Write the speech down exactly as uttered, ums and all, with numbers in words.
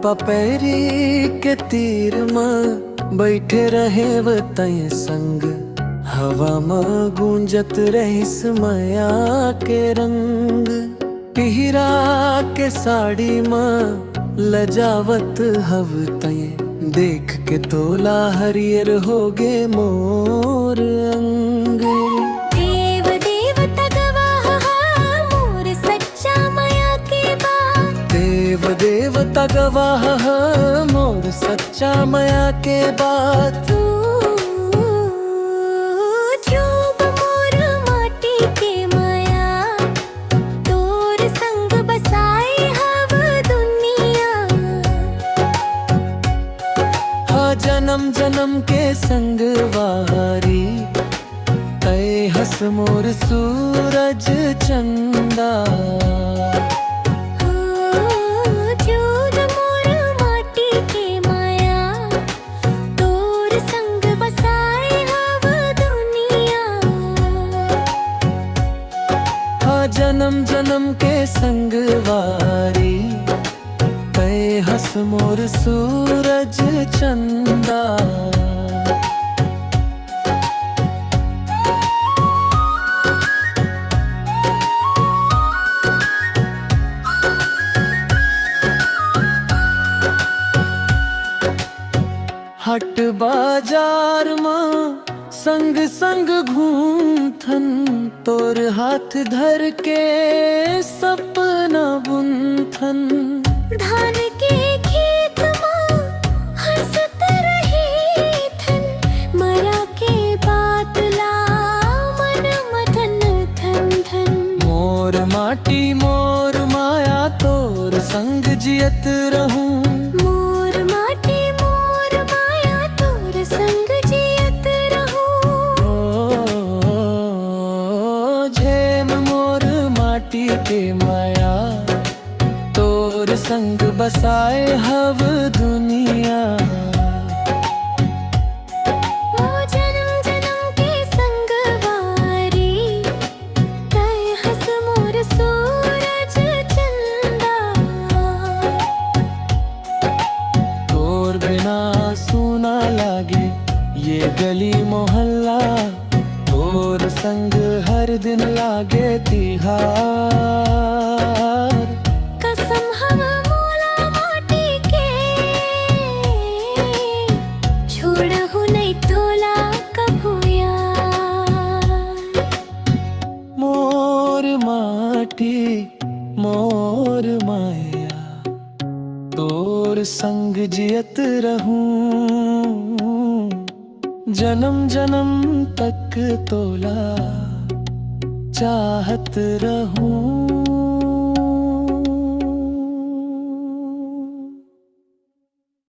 पपैरी के तीर म बइठे रहेंव तैं संग, हवा म गूंजत रहिस मया के रंग। पिहरा के साड़ी म लजावत हव तैं, देख के तोला हरियर होगे मोर अंग। देव देवता गवाह हा मोर सच्चा मया के बात। देव देवता गवाह हा मोर सच्चा मया के बात। तू झूब मोर माटी के मया, तोर संग बसाए हव दुनिया। हा जनम जनम के संगवारी, तैं हस मोर सूरज चंदा। ओ, झूल मोर माटी के मया, तोर संग बसाए हव दुनिया। हा जनम जनम के संगवारी, तैं हस मोर सूरज चंदा। हाट बाजार म संग संग घूमथन, तोर हाथ धर के सपना बुनथन। धान के खेत म हंसत रहिथन, मया के बात ला मन म धन धन धन। मोर माटी मोर माया, तोर संग जियत रहूं। मोर माटी मोर माया, तोर संग जियत रहूं। ओ, झेम मोर माटी के मया, तोर संग बसाए हव दुनिया। ओ जनम जनम के संगवारी, तैं हस मोर सूरज चंदा। तोर बिना सूना लागे ये गली मोहल्ला, तोर संग हर दिन लागे तिहार। कसम हव मोला माटी के, छोड़हूं नइ तोला कभू यार। मोर माटी मोर माया, तोर संग जियत रहूं। जनम जनम तक तोला चाहत रहूं।